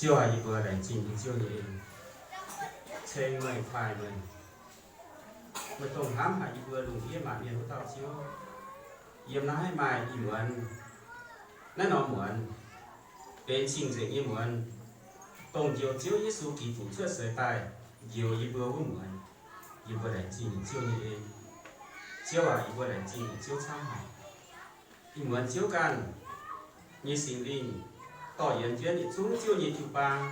Ziouv aac, yie mbuo laengz zingh nyei Ziouv nyei en, ceng meih, taaih meih. Meih dongh hnamv haic yie mbuo lungh ndiev maanc mienh wuov dauh Ziouv. Yiem naaiv maaih ih muonz, naaiv norm muonz, benx cing-nzengc nyei muonz, dongh njoux Ziouv Yesu Giduc cuotv seix daaih njoux yie mbuo wuov muonz. Yie mbuo laengz zingh Ziouv nyei en. Ziouv aac, yie mbuo laengz zingh Ziouv camv haic. Ih muonz Ziouv ganh nyei Singx Lingh dorh yienx jienv yietc zungv Ziouv nyei jiu-baang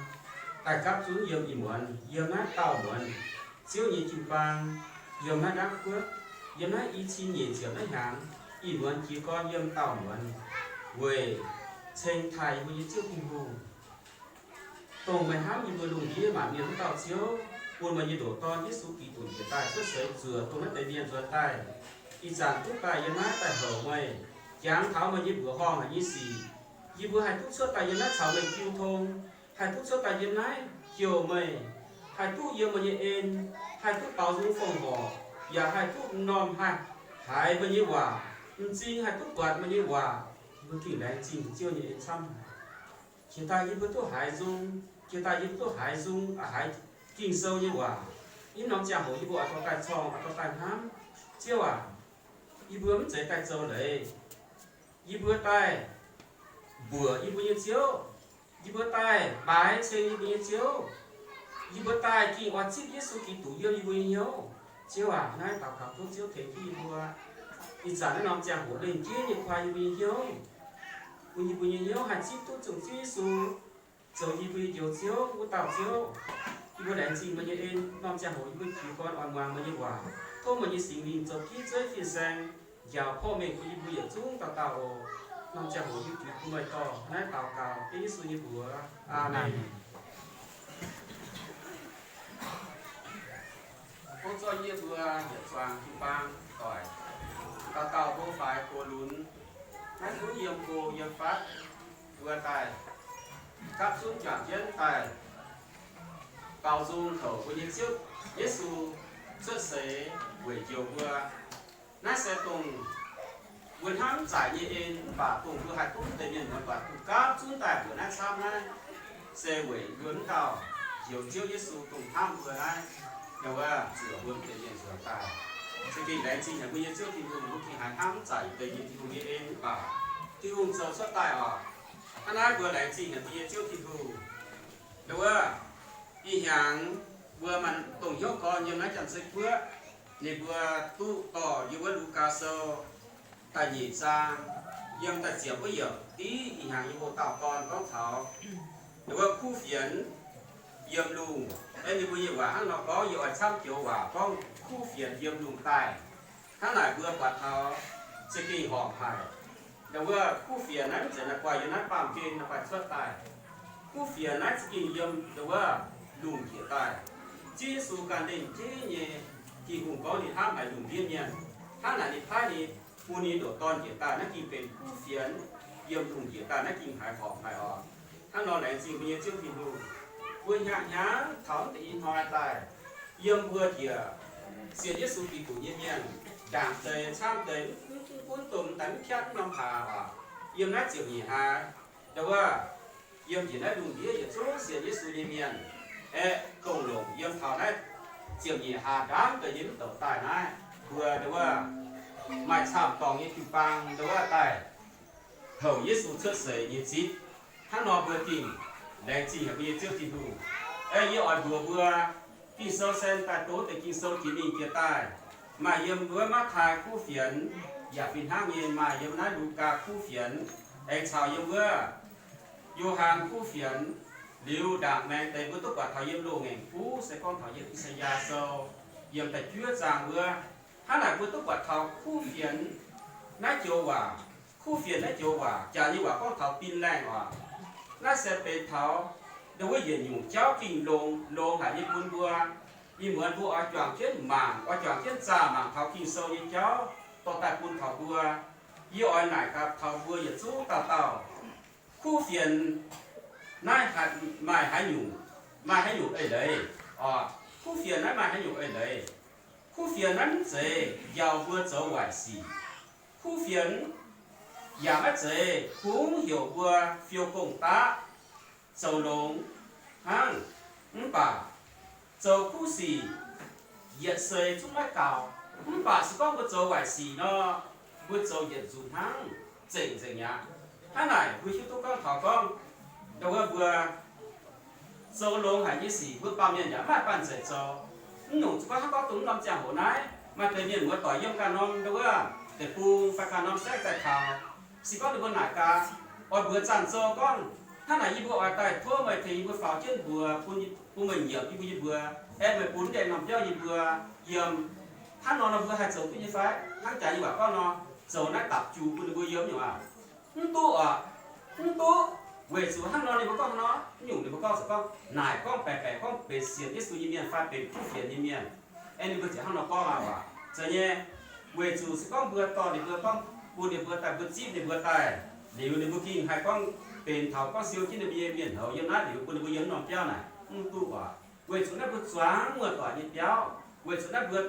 daaih gapv zunv yiem ih muonz, yiem naaiv daauh muonz, Ziouv nyei jiu-baang, yiem naaiv ndaamv guoqv, yiem naaiv i cin nyeic ziepc naaiv hnyangx, ih muonz jiez gorn yiem daauh muonz, weic ceng taaih yie mbuo nyei Ziouv Tin-Hungh, dongh meih hnamv yie mbuo lungh ndiev maanc mienh wuov dauh Ziouv, bun meih nyei ndoqc Dorn, Yesu Giduc, njiec daaih cuotv seix zuoqc dongh naaiv deix mienh nzuonx daaih. Ih zanc duqv daaih yiem naaiv daaih houc meih, jangx taux meih nyei mbuoqc horngh haic nyei sic. Yie mbuo haih duqv cuotv daaih yiem naaiv caux meih jiu tong, haih duqv cuotv daaih yiem naaiv jouh meih, haih duqv yiem meih nyei en, haih duqv baaux nzung fongc horc, yaac haih duqv m'normh haih haiz meih nyei waac, m'zing haih duqv buatc meih nyei waac. Yie mbuo gengh laengz zingh Ziouv nyei en camv haic. Jiex daaih yie mbuo duqv haiz nzung, jiex daaih yie mbuo duqv haiz nzung, haiz Ging-Sou nyei waac. Yiem norm ziangh hoc yie mbuo oix dorh daaih corng, oix dorh daaih hnamv. Ziouv aac, yie mbuo mv zeiz daaih zoux leiz. Yie mbuo daaih mbuoqc yie mbuo nyei Ziouv. Yie mbuo daaih baaix ceng yie mbuo nyei Ziouv. Yie mbuo daaih gengh oix zipv Yesu Giduc yiem yie mbuo nyei hnyouv. Ziouv aac, naaiv daux gaux tov Ziouv tengx jienv yie mbuo. Ih zanc naaiv norm ziangh hoc lengh jeiv nyei koi yie mbuo nyei hnyouv, bun yie mbuo nyei hnyouv haih zipv duqv zungh Ziouv Yesu zoux yie mbuo nyei Njoux Ziouv wuov dauh Ziouv. Yie mbuo laengz zingh meih nyei en. Norm ziangh hoc yie mbuo jiez gorn oix muangx meih nyei waac. Tov meih nyei Singx Lingh zoux giv zeiv fin-saeng, njaaux porv mengh bun yie mbuo yietc zungv dauh dauh oc. Norm ziangh hoc yie mbuo jiex bun meih dorh naaiv daux gaux dengv Yesu nyei mbuox. Aamen. Tov zorqv yie mbuo yietc zuangx jiu-baang doic, dauh dauh mbuo faix gox lunx, naaiv zungv yiem go yiem fatv mbuo daaih gapv zunv juangc jienv daaih baaux nzung houc mbuo nyei Ziouv Yesu cuotv seix weic njoux mbuo. Naaiv se dongh mbuo hnamv mv zaic nyei en, mv baac dongh mbuo haih duqv deix mienh muonz doic duqv gapv zunv daaih mbuoqc naaiv camv naaiv, se weic mbuo mv dauh njoux Ziouv Yesu dongh hnamv mbuo naaiv, wuov zuoqc mbuo deix mienh nzuonx daaih. Se gengh laengz zingh haic mbuo nyei Ziouv Tin-Hungh, mbuo gengh haiz hnamv mv zaic deix nyei Tin-Hungh nyei en mv baac Tin-Hungh zoux cuotv daaih oc. Hnangv naaiv mbuo laengz zingh haic mbuo nyei Ziouv Tin-Hungh. Wuov, ih hnyangx mbuo maaih dongh hnyouv gorn yiem naaiv Janx-Zei Guoqv, ninh mbuo duqv dorh yiem wuov Lugaa Sou da'nyeic zaang, yiem da'ziepc wuov yiemc div ih hnyangx yiem hoc dauh gorn gorngv taux wuov kuv fienx yiem lungh. Aeqv, ninh mbuo nyei waac hnangv nor gorngv, yie oix camv joux waac gorngv kuv fienx yiem lungh daaih. Hnangv naaic mbuo buatc taux za'gengh horpc haic. Ndau wuov kuv fienx naaiv mv zeiz naaiv guaih yiem naaiv baamh gen naaiv guaih cuotv daaih. Kuv fienx naaiv za'gengh yiem ndau wuov lungh njiec daaih. Ziouv Yesu ganh lengh jeiv nyei Tin-Hungh gorngv ninh hnamv haic lungh ndiev mienh. Hnangv naaic ninh paaiv ninh bun ninh ndoqc Dorn njiec daaih naaiv gengh benx kuv fienx yiem lungh njiec daaih naaiv gengh haiz horpc haic oc. Hnangv nor laengz zingh mbuo nyei Ziouv Tin-Hungh. Mbuo hnyangx-hnyangx taux mv deix ih hnoi daaih, yiem mbuo njiec sienx Yesu Giduc nyei mienh, ndaangc deix camv deix, mv gunv domh daaih mv piatv mv norm hlaax oc, yiem naaiv ziepc nyeic hlaax, ndau wuov, yiem njiec naaiv lungh ndiev yietc zungv sienx Yesu nyei mienh, aeqv, dongh longc yiem taux naaiv ziepc nyeic hlaax ndaamv deix nyei mv douc daaih naaiv, mbuo ndau wuov maaih camv-dorngh nyei jiu-baang ndau wuov daaih houc Yesu cuotv seix nyei zipv. Hnangv nor mbuo gengh laengz zingh haic mbuo nyei Ziouv Tin-Hungh. Aeqv, yie oix mbuox mbuo, Ging-Sou se daaih doz deix Ging-Sou jiex mingh jiex daaih, maaih yiem wuov Matv^taai kuv fienx, yaac fih hnangv nyei maaih yiem naaiv Lugaa kuv fienx, aengx caux yiem wuov Yo^han kuv fienx. Liuz ndaangc maengx deix mbuo duqv buatc taux yiem Loz-Ngaengc Buv se gorngv taux yiem I^saa^yaa Sou, yiem da'juov zaang wuov. Hnangv naaic mbuo duqv buatc taux kuv fienx naaiv joux waac. Kuv fienx naaiv joux waac, jaax nyei waac gorngv taux bin laengh waac. Naaiv se benx taux ndau wuov yietc nyungc jauv gengh longx, longx haic nyei bun mbuo. Ih muonz mbuo oix juangc jienv mangc, oix juangc jienv zaah mangc taux Ging-Sou nyei jauv dorh daaih bun taux mbuo. Yie oix naaic gaax taux mbuo yietc zungv dauh dauh, kuv fienx naaiv maaih haaix nyungc, maaih haaix nyungc eix leiz oc. Kuv fienx naaiv maaih haaix nyungc eix leiz? Kuv fienx naaiv mv zeiz njaaux mbuo zoux waaic sic. Kuv fienx yaac maiv zeiz kungx heuc mbuo fiou gong-daqv, zoux longx, Mv baac zoux kuv sic yietc seix zungv maiv gaux. Mv baac se gorngv mbuo zoux waaic sic nor, mbuo zoux yietc nzunc hnangv, zengc nzengc aqv. Hnangv naaic mbuo hiuv duqv gorngv taux gorngv, ndau wuov mbuo zoux longx haic nyei sic mbuo baamh mienh yaac maiv maaih banh zeic zoux. Mv nyungc zuqc gorngv hnangv gorngv dongh mv norm ziangh hoc naaiv maaih deix mienh muoz-doic yiem ganh norm ndau wuov deic-bung fai ganh norm saengv daaih taux, se gorngv ninh mbuo naaic gaax, oix mbuox Zanh Zou gorngv, hnangv naaic yie mbuo oix daaih tov meih tengx yie mbuo faaux jienv mbuox bun, bun meih nyiemc yie mbuo nyei mbuox, aengx meih bun deix norm biauv yie mbuo yiem. Hnangv nor nor mbuo haih zoux duqv nyei fai? Hnangv jaax nyei waac gorngv nor, zoux naaiv dapc jux bun ninh mbuo yiem nyungc aac? Mv duqv oc. Mv duqv. Weic zuqc hnangv nor ninh mbuo gorngv nor, mv nyungc ninh mbuo gorngv se gorngv naaic gorngv baeqc baeqc gorngv benx sienx Yesu nyei mienh fai benx kuv fienx nyei mienh. Aengx ninh mbuo ziouc hnangv nor gorngv aqv. Zeiz nyei, weic zuqc se gorngv mbuo dorh ninh mbuo gorngv bun ninh mbuo daaih, mbuo zipv ninh mbuo daaih liuz, ninh mbuo gengh haih gorngv benx taux gorngv siou jienv ninh mbuo nyei mienh houz yiem naaiv liuz bun ninh mbuo yiem norm biauv naaic, mv duqv oc. Weic zuqc naaiv mbuo zuangx muoz-doic nyei biauv, weic zuqc naaiv mbuo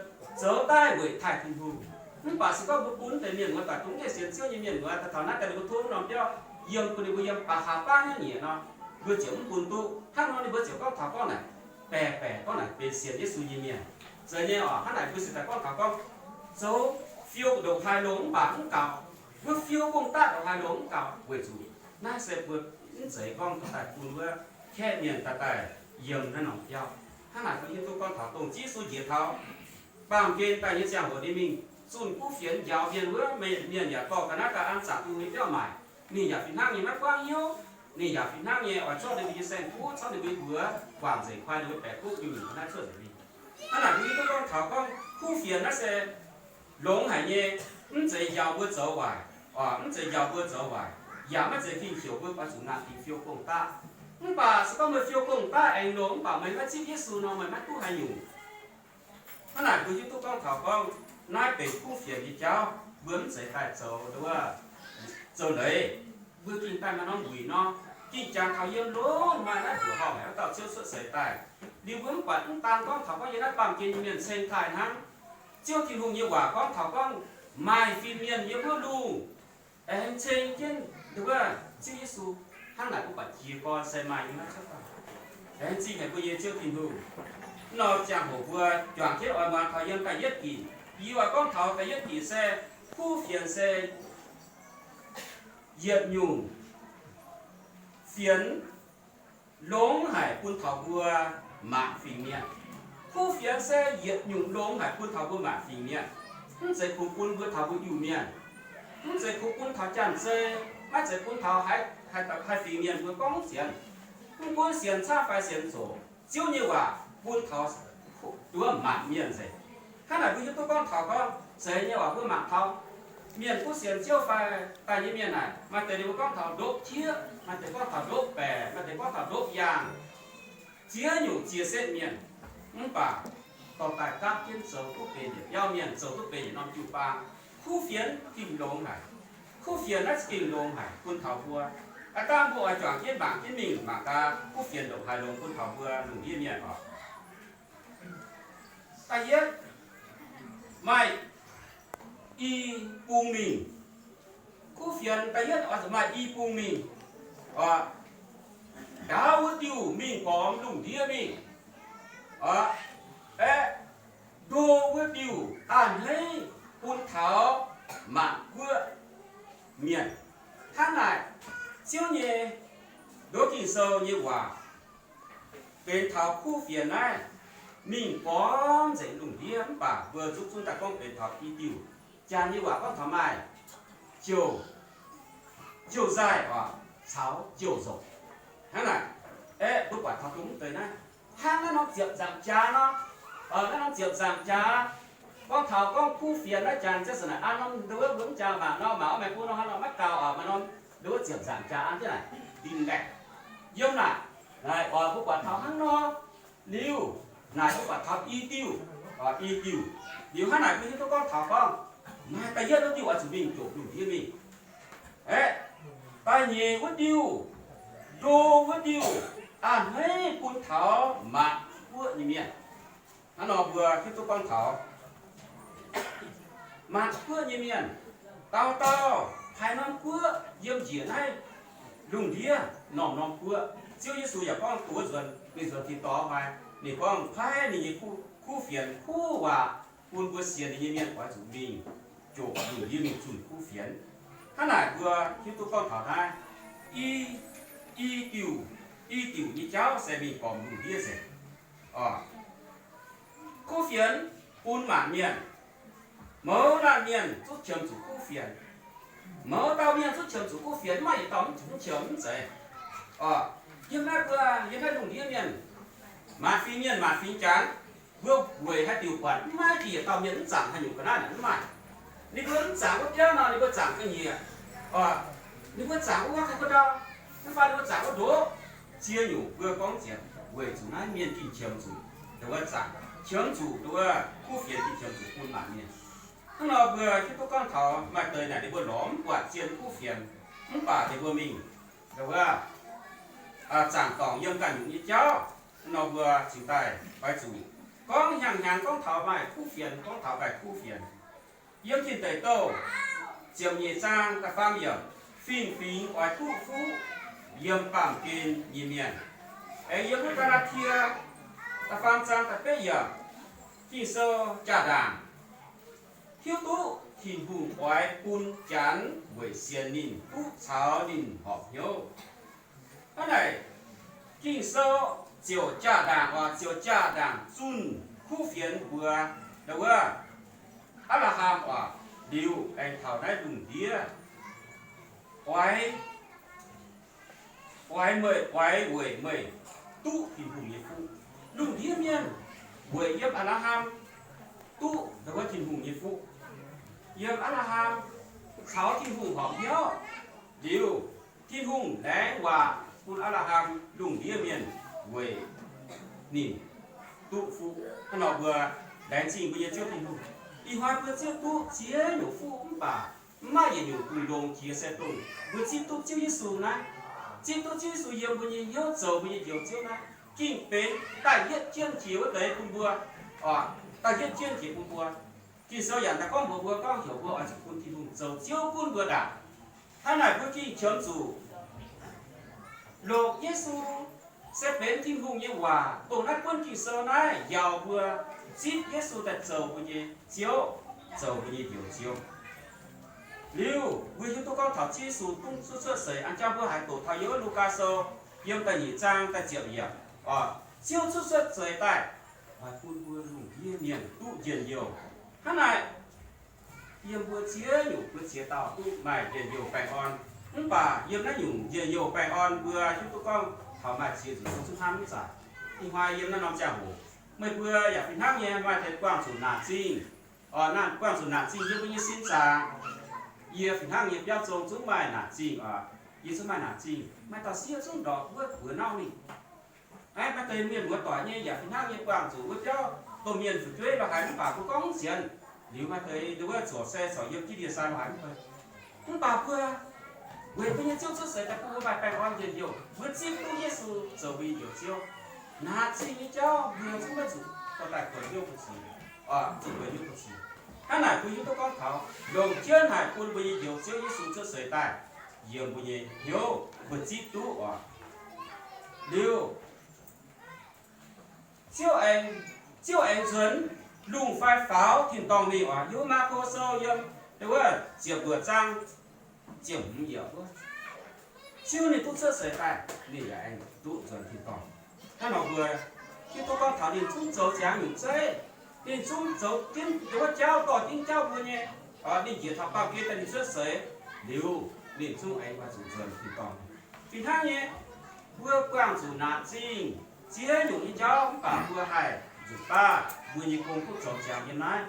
zoux daaih weic taaih Tin-Hungh. Mv baac se gorngv mbuo bun deix mienh muoz-doic dongh mv zeiz sienx Ziouv nyei mienh muoz daaih taux naaiv daaih, ninh mbuo tov norm biauv yiem, bun ninh mbuo yiem baac haaix baav nyei nyiec nor, mbuo ziouc mv bun duqv. Hnangv nor ninh mbuo ziouc gorngv taux gorngv naaic, baeqc baeqc gorngv naaic benx sienx Yesu nyei mienh. Zeiz nyei oc. Hnangv naaic mbuo se daaih gorngv taux gorngv zoux fiou ndongc haaix longx mv baac mv gaux, wuov fiou gong-daqv ndongc haaix longx mv gaux, weic zuqc naaiv se mbuo mv zeiz gorngv daaih bun wuov kaeqv mienh daaih daaih yiem naaiv norm biauv. Hnangv naaic mbuo hiuv duqv gorngv taux dongh Ziouv Yesu njiec taux baamh gen daaih nyei ziangh hoc ninh mingh zunh kuv fienx njaaux mienh wuov, mienh yaac dorh ga'naaiv daaih an zaangc Tin-Hungh nyei biauv maaic. Ninh yaac fih hnangv nyei maiv buangv hnyouv. Ninh yaac fih hnangv nyei oix zorqv ninh mbuo nyei saeng-kuv, zorqv ninh mbuo nyei mbuox guangc nzengc, koi ninh mbuo baeqc duqv mingh naaiv cuotv nzengc mingh. Hnangv naaic mbuo hiuv duqv gorngv taux gorngv kuv fienx naaiv se longx haic nyei, mv zeiz njaaux mbuo zoux waaic, mv zeiz njaaux mbuo zoux waaic, yaac maiv zeiz fingx heuc mbuo oix zuqc ngaatc dingc fiou gong-daqv. Mv baac se gorngv meih fiou gong-daqv aengx longx mv baac meih maiv zipv Yesu nor, meih maiv duqv haaix nyungc. Hnangv naaic mbuo hiuv duqv gorngv taux gorngv naaiv benx kuv fienx nyei jauv, mbuo mv zeiz daaih zoux, zoux leiz. Mbuo gengh daaih maaih norm wuic nor, gengh jangx taux yiem longx maaih naaiv mbuoqc horngh haic wuov dauh Ziouv cuotv seix daaih. Liuz mbuo mv buatc mv daan gorngv taux gorngv yiem naaiv baamh gen nyei mienh ceng taaih hnangv. Ziouv Tin-Hungh nyei waac gorngv taux gorngv maaih fin-mienh yiem wuov lungh aengx ceng jienv wuov Ziouv Yesu. Hnangv naaic mbuo buatc jiez gorn se maaih nyei maiv cuotv daaih. Aengx zingh haic mbuo nyei Ziouv Tin-Hungh. Mv nor ziangh hoc mbuo juangc jienv oix muangx taux yiem da'yietv ginc. Yie oix gorngv taux da'yietv ginc se kuv fienx se yietc nyungc fienx longx haic bun taux mbuo maanc fingx mienh. Kuv fienx se yietc nyungc longx haic bun taux mbuo maanc fingx mienh. Mv zeiz kungx bun mbuo taux mbuo Iu-Mienh. Mv zeiz kungx bun taux Janx-Zei, maiv zeiz bun taux haaix, haaix fingx mienh mbuo gorngv sienx. Mv gunv sienx camv fai sienx zoqc, Ziouv nyei waac bun taux nduov maanc mienh nzengc. Hnangv naaic mbuo hiuv duqv gorngv taux gorngv zeiz nyei waac mbuo mangc taux mienh gunv sienx Ziouv fai daaih nyei mienh naaic, maaih deix ninh mbuo gorngv taux ndopv jieqv, maaih deix gorngv taux ndopv baeqc, maaih deix gorngv taux ndopv yaangh. Ziex nyungc ziex setv mienh, mv baac dorh daaih gapv jienv zoux duqv benx yietc biauv mienh, zoux duqv benx yietc norm jiu-baang. Kuv fienx gengh longx haic. Kuv fienx naaiv gengh longx haic bun taux mbuo. Aav dangh mbuo oix juangc jienv mangc jienv mingh mangc gaax kuv fienx ndongc haaix longx bun taux mbuo lungh ndiev mienh oc. Da'yietv, maaih i bung mingh. Kuv fienx da'yietv oix zuqc maaih i bung mingh. Oc, ndaauv wuov diuh mingh gormx lungh ndiev mingh. Oc, aeqv, ndo wuov diuh a'hneiv bun taux maanc guoqv mienh. Hnangv naaic, Ziouv nyei nduov Ging-Sou nyei waac benx taux kuv fienx naaiv mingh gormx nzengc lungh ndiev, mv baac mbuo zungv zunv daaih gorngv benx taux i diuh. Janx nyei waac gorngv taux maaih jouh, jouh nzaaih oc, caux jouh nzopc. Hnangv naaic, aeqv, mbuo buatc taux dongh mv deix naaiv, hnangv naaiv norm ziepc nzaangc jaax nor, naaiv norm ziepc nzaangc jaax, gorngv taux gorngv kuv fienx naaiv janx ziouc naaic an norm nduov mbuo mv jaax mangc nor, mangc oix maengx bun nor hnangv nor maiv gaux oc, maaih norm nduov ziepc nzaangc jaax an jienv naaic dingh laengh. Yiem naaic, naaic oix mbuo buatc taux hnangv nor, liuz naaic mbuo buatc taux i diuh, i diuh. Liuz hnangv naaic mbuo hiuv duqv gorngv taux gorngv maaih da'yietv wuov diuh oix zuqc mingh jomc lungh ndiev mingh. Aeqv, da'nyeic wuov diuh, ndo wuov diuh, a'hneiv bun taux maanc guoqv nyei mienh. Hnangv nor mbuo hiuv duqv gorngv taux maanc guoqv nyei mienh, dauh dauh haaix norm guoqv yiem njiec naaiv lungh ndiev norm-norm guoqv. Ziouv Yesu yaac gorngv duqv nzuonx, Ninh nzuonx tin-dorngh haic, ninh gorngv paaiv ninh nyei kuv, kuv fienx kuv waac bun mbuo sienx ninh nyei mienh oix zuqc mingh jomc lungh ndiev mingh zunh kuv fienx. Hnangv naaic mbuo hiuv duqv gorngv taux naaiv, i, i diuc, i diuc nyei jauv se mingh gormx lungh ndiev nzengc. Kuv fienx bun maanc mienh, mouz laanh mienh zungv qiemx zuqc kuv fienx. Mouz dauh mienh zungv qiemx zuqc kuv fienx, mv maaih yietc dauh mv qiemx mv zeiz. Yiem naaiv mbuo, yiem naaiv lungh ndiev mienh, maanc fingx mienh maanc fingx jangx, mbuo weic haaix diuc buatc mv maaih yietc dauh mienh mv zaangc haaix nyungc ga'naaiv naaic mv maaih. Ninh mbuo mv zaangc wuov biauv nor, ninh mbuo zaangc ga'nyiec. Ninh mbuo zaangc wuov, wuov kai wuov ndau, mv baac ninh mbuo zaangc wuov ndoqv. Ziex nyungc mbuo gorngv zienx weic zuqc naaiv mienh gengh qiemx zuqc, ndongc wuov zaangc qiemx zuqc, ndongc wuov kuv fienx gengh qiemx zuqc bun maanc mienh. Hnangv nor mbuo hiuv duqv gorngv taux maaih deix naaic ninh mbuo lorz mv buatc zien kuv fienx, mv baac ninh mbuo mingh, ndongc wuov, zaangc dorngc yiem ganh nyungc nyei jauv. Hnangv nor mbuo cingx daaih oix zuqc gorngv hnyangx-hnyangx gorngv taux maaih kuv fienx, gorngv taux maaih kuv fienx. Yiem Tin Deic Douh ziepc nyeic zaang da'faam yiemc, fingx-fingx oix duqv fuqv yiem baamh gen nyei mienh. Aengx yiem wuov Gaa^laa^tie da'faam zaang da'betv yiemc, Ging-Sou jaa ndaangc hiuv duqv Tin-Hungh oix bun Janx weic sienx ninh duqv caux ninh horpc hnyouv. Hnangv naaic, Ging-Sou ziouc jaa ndaangc oc, ziouc jaa ndaangc zunh kuv fienx mbuox ndau wuov Apc^laa^ham oc, liuz aengx taux naaiv lungh ndiev oix, oix meih, oix weic meih duqv Tin-Hungh nyei fuqv. Lungh ndiev mienh weic yiem Apc^laa^ham duqv ndau wuov Tin-Hungh nyei fuqv. Yiem Apc^laa^ham caux Tin-Hungh horpc hnyouv liuz, Tin-Hungh laengz waac bun Apc^laa^ham lungh ndiev mienh weic ninh duqv fuqv. Hnangv nor mbuo laengz zingh mbuo nyei Ziouv Tin-Hungh. Ih hnoi mbuo ziouc duqv ziex nyungc fuqv mv baac mv maaih yietc nyungc dunh longx jiex se dongh mbuo zipv duqv Ziouv Yesu naaiv, zipv duqv Ziouv Yesu yiem mbuo nyei hnyouv zoux mbuo nyei Njoux Ziouv naaiv, gengh benx da'yietv jienv jiex wuov deix bun mbuo, da'yietv jienv jiex bun mbuo. Ging-Sou yaac daaih gorngv mbuox mbuo gorngv heuc mbuo oix zuqc bun Tin-Hungh zoux Ziouv gunv mbuo ndaangc. Hnangv naaic mbuo gengh qiemx zuqc longc Yesu se benx Tin-Hungh nyei waac, dongh naaiv buonv Ging-Sou naaiv njaaux mbuo zipv Yesu daaih zoux mbuo nyei Ziouv, zoux mbuo nyei Njoux Ziouv. Liuz mbuo hiuv duqv gorngv taux Ziouv Yesu dungv zuqc cuotv seix an jangv mbuo haaix doqc taux yiem wuov Lugaa Sou yiem da'nyeic zaang da'ziepc yiemc, Ziouv zuqc cuotv seix daaih oix bun mbuo lungh ndiev mienh duqv njien-youh. Hnangv naaic, yiem mbuo ziex nyungc mbuo ziex dauh duqv maaih njien-youh baengh orn. Mv baac yiem naaiv nyungc njien-youh baengh orn mbuo hiuv duqv gorngv taux maaih ziex nyungc mbuo zungv hnamv mv zaqc. Ih hnoi yiem naaiv norm ziangh hoc meih mbuo yaac fih hnangv nyei maaih deix buangh zuqc naanc zingh. Naaiv buangh zuqc naanc zingh yiem mbuo nyei sin zaangc. Yie fih hnangv nyei biauv zong zungv maaih naanc zingh oc. Yie zungv maaih naanc zingh. Maaih dauh sieqv zungv ndortv wuov buoz nauv mingh. Aav, maaih deix mienh muoz doic nyei yaac fih hnangv nyei buangh zuqc wuov biauv domh mienh fu'jueiv lorz haaix mv baac mbuo gorngv mv sienx. Liuz maaih deix ndau wuov zuoqc se corc yiem jienv ndie-sai lorz haaix mv bei. Mv baac mbuo weic mbuo nyei Ziouv cuotv seix daaih bun mbuo maaih baengh orn njien-youh, mbuo zipv duqv Yesu zoux mbuo nyei Njoux Ziouv. Naanc zingh nyei jauv mbuo zungv maiv zuqc dorh daaih buonc hnyouv mbu'ziex, zuqc buonc hnyouv mbu'ziex. Hnangv naaic mbuo hiuv duqv gorngv taux longc jienv haic bun mbuo nyei Njoux Ziouv Yesu cuotv seix daaih yiem mbuo nyei hnyouv, mbuo zipv duqv oc. Liuz Ziouv aengx, Ziouv aengx nzuonx lungh fai faaux tin-dorngh mingh oc. Yiem Maako Sou yiem ndau wuov ziepc luoqc zaang ziepc hmz yiemc wuov, Ziouv ninh duqv cuotv seix daaih, ninh yaac aengx duqv nzuonx tin-dorngh. Hnangv nor mbuo hiuv duqv gorngv taux ninh zungv zoux ziangx nyungc zeiv, ninh zungv zoux jienv ndau wuov jauv dorh jienv jauv mbuo nyei, ninh njiec taux baamh gen daaih ninh cuotv seix liuz, ninh zungv aengx oix zuqc nzuonx tin-dorngh. Fih hnangv nyei, mbuo buangh zuqc naanc zingh ziex nyungc nyei jauv mv baac mbuo haih nzuqc baav mbuo nyei gong duqv zoux ziangx yiem naaiv.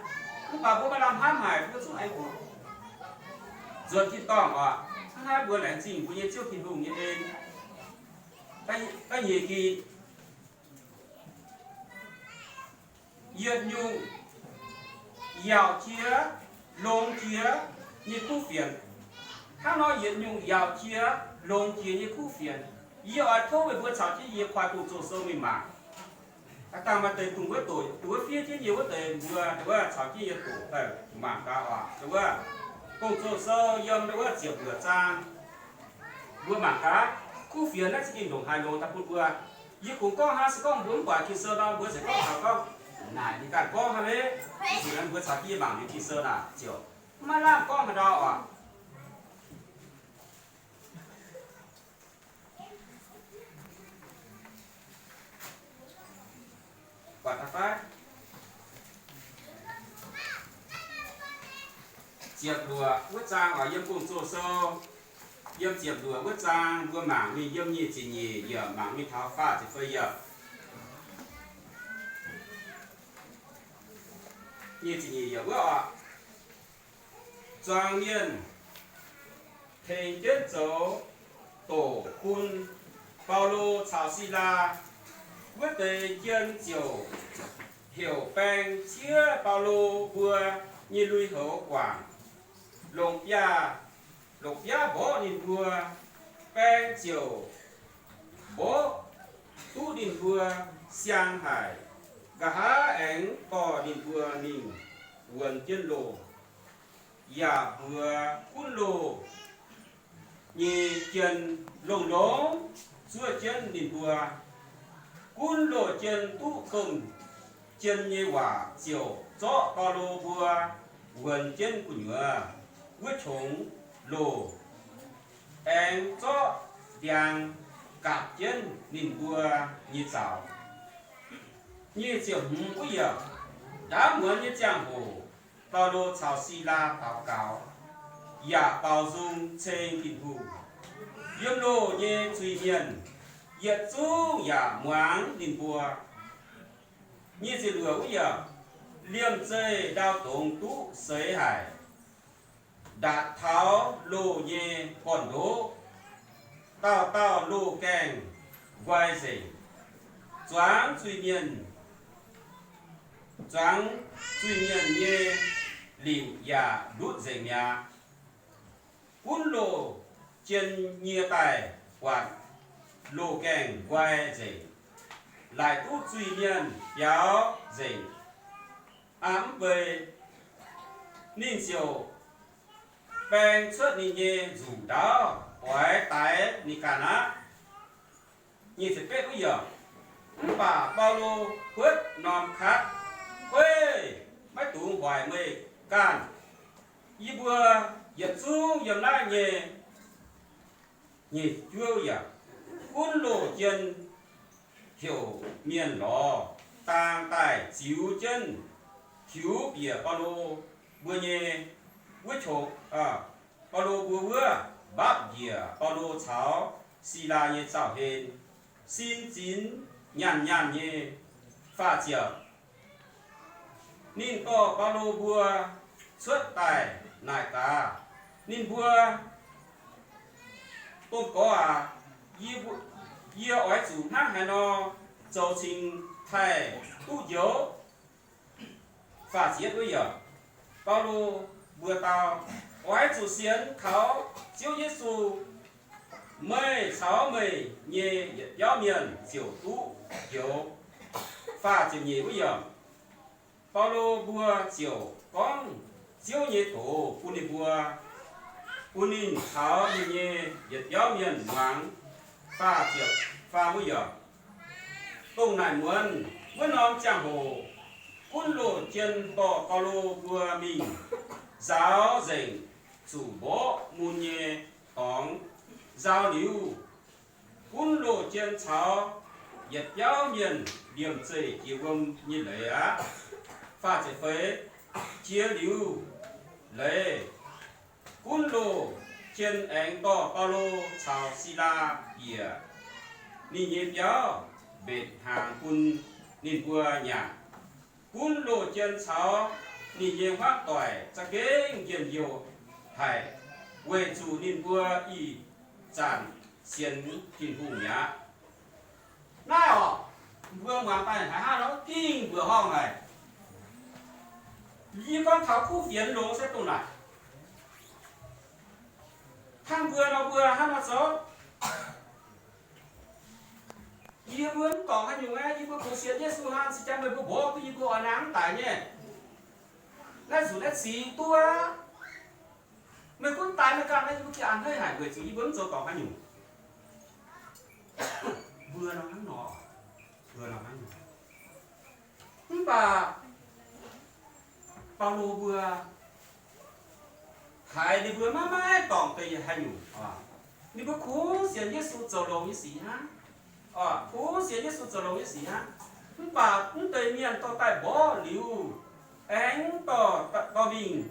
Mv baac mbuo maaih lamh hnamv haic mbuo zungv aengx duqv nzuonx tin-dorngh oc. Hnangv naaiv mbuo laengz zingh mbuo nyei Ziouv Tin-Hungh nyei en. Da'nyeic ginc, yietc nyungc yaauc jiex, longx jiex nyei kuv fienx. Hnangv nor yietc nyungc yaauc jiex, longx jiex nyei kuv fienx, yie oix tov meih mbuo caux jienv yie koi Gong-Zoh Sou mingh mangc. Aav dangh maaih deix dungx wuov doqc, dungx wuov fiev jienv yie wuov deix mbuo, wuov caux jienv yie doqc daaih mangc gaax oc. Wuov Gong-Zoh Sou yiem wuov ziepc luoqc zaang, mbuo mangc gaax, kuv fienx naaiv za'gengh ndongc haaix longx daaih bun mbuo. Yie kungx gorngv hnangv se gorngv mbuo mv buatc Ging-Sou nor, mbuo ziouc gorngv taux gorngv, naaic ninh ganh gorngv hnangv mv? Zuqc naaiv mbuo caux jienv mangc liuz Ging-Sou naaic ziouc maiv lamh gorngv haaix ndau oc. Buatc daaih fai? Ziepc luoqc wuov zaang oc, yiem Gong-Zoh Sou, yiem ziepc luoqc wuov zaang mbuo mangc mingh yiem nyic ziepc nyeic yaac mangc mingh taux faah ziepc feix yaac. Nyic ziepc nyeic yaac wuov oc. Zuangx mienh tengx jienv zoux doqc bun Baulo caux Silaa. Wuov deix jien ziouc heuc baeng ciev Baulo mbuo nyei lui-houx guangc, longc biaav, longc biaav mborqv ninh mbuo. Baeng ziouc mborqv duqv ninh mbuo siang haic, nqa'haav aengx dorh ninh mbuo mingh wuonx jienv loh, yaac mbuox gunv loh nyei jien longx-longx zuov jienv ninh mbuo. Gunv loh jien duqv domh jien nyei waac ziouc zorqv Baulo mbuo wuonx jienv gu'nyuoz wuov qongx loh, aengx zorqv ndiangx gapc jienv ninh mbuo nyei zaux. Nyic ziepc hmz wuov yaac, ndaamv muonz nyei ziangh hoc, Baulo caux Silaa daux gaux, yaac baaux nzung ceng Tin-Hungh. Yiem loh nyei zuiz-mienh yietc zungv yaac muangx ninh mbuo. Nyic ziepc luoqc wuov yaac, liemh zeih ndau dongz duqv seix haic, ndatc taux loh nyei gorn-ndoqv, dauh dauh loh gaengh nqoi nzengc. Zuangx zuiz-mienh, zuangx zuiz-mienh nyei lingc yaac ndutv nzengc mi'aqv. Gunv loh jien nyie daaih buatc loh gaengh nqoi nzengc, laaic duqv zuiz-mienh biaux nzengc. Aa, mv bei ninh ziouc baeng cuotv ninh nyei nzuqc ndaauv oix daix ninh ganh aqv. Nyic ziepc betv wuov yaac, mv baac Baulo huotv norm katv, Kueih, maiv dungx hoic meih ganh. Yie mbuo yietc zungv yiem naaiv nyei. Nyic ziepc juov yaac, gunv loh jien heuc mienh lorz dang daaih ziux jienv tiux bieqc Baulo mbuo nyei wuov qongx, Baulo mbuo wuov, mbapv njiec Baulo caux Silaa nyei zaux-hlen, sin zinx nyaanh nyaanh nyei. Faah ziepc, ninh dorh Baulo mbuo cuotv daaih naaic gaax ninh mbuo, Domh gorx aac, yie, yie oix zuqc hnangv haaix nor zoux cingx taaih duqv njoux? Faah ziepc yietv wuov yaac, Baulo mbuox dau, Oix zuqc sienx kaux Ziouv Yesu, meih caux meih nyei yietc biauv mienh ziouc duqv njoux. Faah ziepc nyeic wuov yaac, Baulo mbuo ziouc gorngv Ziouv nyei doz bun ninh mbuo, bun ninh caux ninh nyei yietc biauv mienh muangx. Faah ziepc faam wuov yaac, dongh naaic muonz wuov norm ziangh hoc, gunv loh jien dorh Baulo mbuo mingh nzaaux nzengc zuqc mborqv mun nyei dorngx. Nzaaux liuz, gunv loh jien caux yietc biauv mienh liemh zeih jiex wuom nyei leiz aqv. Faah ziepc feix, jiex liuz leiz, gunv loh jien aengx dorh Baulo caux Silaa bieqc ninh nyei biauv mbetc hnaangx bun ninh mbuo nyanc. Gunv loh jien caux ninh nyei hmuangv doic za'gengh njien-youh haic, weic zuqc ninh mbuo ih zanc sienx Tin-Hungh mi'aqv. Naaiv orqc, mbuo muangx daaih haiz hnangv nor gengh mbuoqc horngh haic. Yie gorngv taux kuv fienx longx se dongh naaic. Hnangv mbuo nor mbuo hnangv nor zoux. Yie mbuo mv dorngc haaix nyungc aqv. Yie mbuo kungx sienx Yesu hnangv, se jangx meih mbuo mborqv duqv yie mbuo oix nangh mv daic nyei. Naaiv nzunc naaiv cingx duqv aqv. Meih gunv daaih meih ganh naaiv, yie mbuo gengh a'hneiv haic weic zuqc yie mbuo mv zoux dorngc haaix nyungc. Mbuo nor hnangv nor. Mv baac Baulo mbuo haiz ninh mbuo maiv maaih dorngc deix haaix nyungc. Ninh mbuo kungx sienx Yesu zoux longx nyei sic hnangv. Kungx sienx Yesu zoux longx nyei sic hnangv. Mv baac mv deix mienh dorh daaih mborqv liuz, aengx dorh, dorh mingh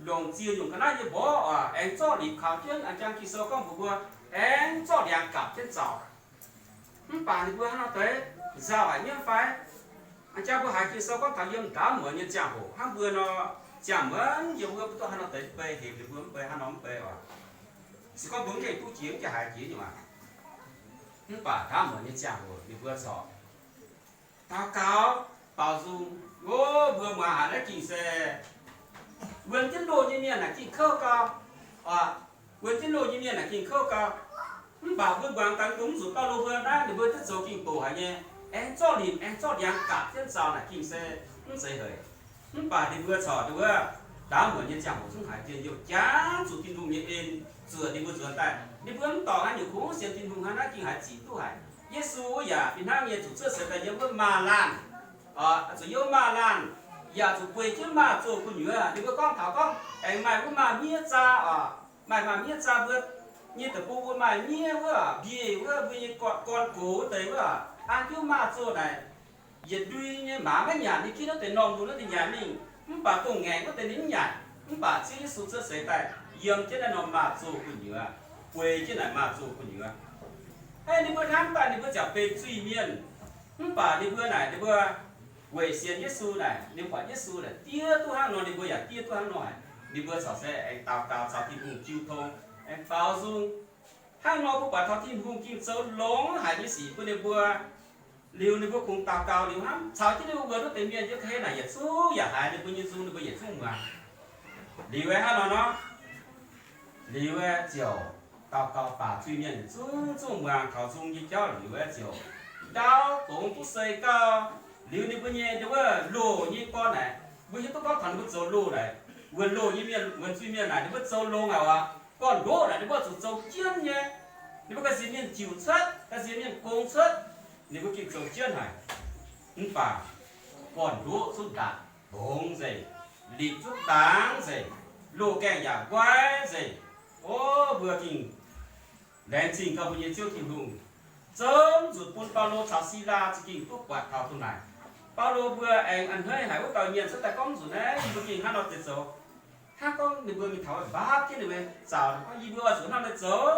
longc ziex nyungc ga'naaiv nyei mborqv oc, aengx zorqv liepc kaux jienv, a'jang Ging-Sou gorngv mbuox mbuo, aengx zorqv ndiangx gapc jienv zaux. Mv baac ninh mbuo hnangv nor deix nzauh haic nyei fai? A'jang mbuo haiz Ging-Sou gorngv taux yiem ndaamv muonz nyei ziangh hoc hnangv mbuo nor, ziangh muonz yiem wuov mbuo duqv hnangv nor deix bei, hemx ninh mbuo mv bei, hnangv nor mv bei oc. Se gorngv mbuo mv gaengh duqv jiex, mv gaengh haiz jiex nyungc aqv. Mv baac ndaamv muonz nyei ziangh hoc ninh mbuo corc daux gaux baaux nzung. O, mbuo muangx haic naaiv Ging-Sou, wuonx jienv loh nyei mienh naaic ging kouv gau. Wuonx jienv loh nyei mienh naaic ging kouv gau. Mv baac mbuo muangx daaih dongh mv zuqc Baulo mbuo naaiv, ninh mbuo duqv zoux ging-doqc haic nyei, aengx zorqv limc, aengx zorqv ndiangx gapc jienv zaux naaic Ging-Sou, mv zeiz haic. Mv baac ninh mbuo corc ndongc wuov ndaamv muonz nyei ziangh hoc zungv haiz njien-youh, jangx zuqc Tin-Hungh nyei en zuoqc ninh mbuo nzuonx daaih. Ninh mbuo mv dorngc haaix nyungc, kungx sienx Tin-Hungh hnangv naaiv, ging haiz zic duqv haic. Yesu yaac fih hnangv nyei zuqc cuotv seix daaih yiem wuov maaz-laanh, zuqc yiem wuov maaz-laanh, yaac zuqc bueix jienv maaz zoh gu'nyuoz. Ninh mbuo gorngv taux gorngv aengx maaih wuov maaz-miev zaa oc, maaih maaz-miev zaa, mbuo nyei deic-bung mbuo maaih miev wuov, mbiec wuov, mbuo nyei gorn, gorn gox wuov deix wuov, an jienv wuov maaz zoh naaic, yietc ndui nyei maaz maiv nyanc, ninh ginv wuov deix normh lunx wuov deix nyanc mingh, mv baac dongh ngaengc wuov deix ninh mv nyanc. Mv baac Ziouv Yesu cuotv seix daaih yiem jienv naaiv norm maaz zoh gu'nyuoz, bueix jienv naaic maaz zoh gu'nyuoz. Hnangv ninh mbuo hnamv daaih ninh mbuo ziouc benx zuiz-mienh. Mv baac ninh mbuo naaic, ninh mbuo weic sienx Yesu naaic, ninh mbuo buatc Yesu naaic diev duqv hnangv nor, ninh mbuo yaac diev duqv hnangv nor haic. Ninh mbuo corc se aengx daux gaux caux Tin-Hungh jiu tong, aengx baaux nzung. Hnangv nor mbuo buatc taux Tin-Hungh ging zoux longx haic nyei sic bun ninh mbuo. Liuz ninh mbuo kungx daux gaux liuz hnangv, caux jienv ninh mbuo wuonx wuov deix mienh yiem ga'hlen naaic yietc zungv yaac haiz ninh mbuo nyei nzung, ninh mbuo yietc zungv muangx. Liuz aeqv, hnangv nor nor, liuz aeqv, ziouc daux gaux baac zuiz-mienh yietc zungv zungv muangx taux nzung nyei jauv liuz aeqv, ziouc ndau dongz duqv seix gauh. Liuz ninh mbuo nyei, ninh wuov loh nyei gorn naaic, mbuo hiuv duqv gorngv taux ninh mbuo zoux loh naaic, wuonx loh nyei mienh, wuonx zuiz-mienh naaic, ninh mbuo zoux longx haic oc. Gorn-ndoqv naaic ninh mbuo zuqc zoux jienv nyei. Ninh mbuo ga'sie mienh jiuc cuotv, ga'sie mienh gong cuotv, ninh mbuo gengh zoux jienv haic. Mv baac gorn-ndoqv zungv ndaatc longx nzengc, lipc zungv dangx nzengc, loh gaengh yaac nquaaiv nzengc. O, mbuo gengh laengz zingh gauh mbuo nyei Ziouv Tin-Hungh, zungv nzunc bun Baulo caux Silaa za'gengh duqv buatc taux duqv naaic. Baulo mbuo aengx a'hneiv haic wuov dauh mienh cuotv daaih gorngv nzunc naaiv, yie mbuo gengh hnangv nor deix zoux. Hnangv gorngv ninh mbuo mingh taux mbaapv jienv ninh mbuo zaux, gorngv yie mbuo oix zuqc hnangv nor deix zoux,